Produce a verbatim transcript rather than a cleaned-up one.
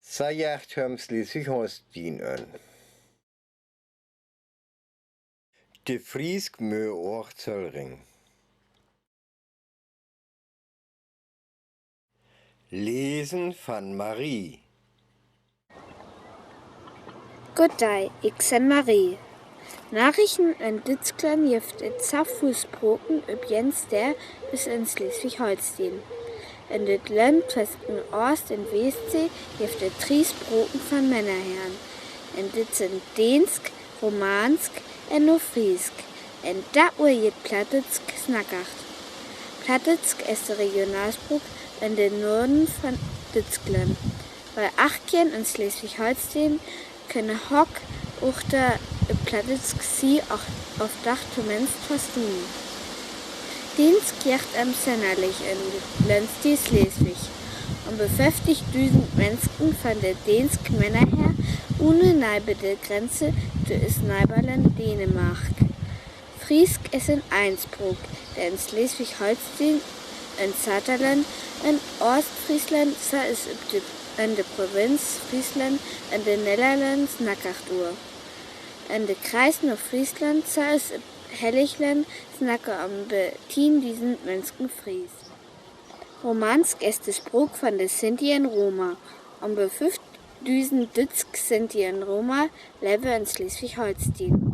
Sa jacht hör em Sleswig-Holsteen an. De Friesk Möh Oort Zöllring. Lesen von Marie. Good dai, ik sen Marie. Narichen en Dütskland jeft et za völ Sproken op jens Steed es en Sleswig-Holsteen. En dit Land twesken Oost un West jeft et drie Sproken von Männer her. Un dit sen Däänsk, Romaansk un Nordfriesk. Un dat wor jet Plattdütsk snackacht. Plattdütsk es de Regionalsprook en de Norden von Dütskland. Wiel achtjen en Sleswig-Holsteen kenne hok uchter Plattdütsk sie och of dach tomenst verstonen. Däänsk jacht em sennerlich en Landsteed Sleswig. Om de feftigdusend Mensken von de däänsk Männer her wone neiber de Grenze to es Neiberland Dänemark. Friesk es en Einsprook, de en Sleswig-Holsteen, en Saterland, en Oostfriesland, sa es op de, en de Provinz Friesland, en de Nedderlannen snackacht wor. En de Kreis Nordfriesland, sa es op Helligland, snacke om de tiendusend Mensken Fries. Romaansk es de Sprook von de Sinti en Roma. Om de fefdusend Düütsk Sinti en Roma leve en Sleswig-Holsteen.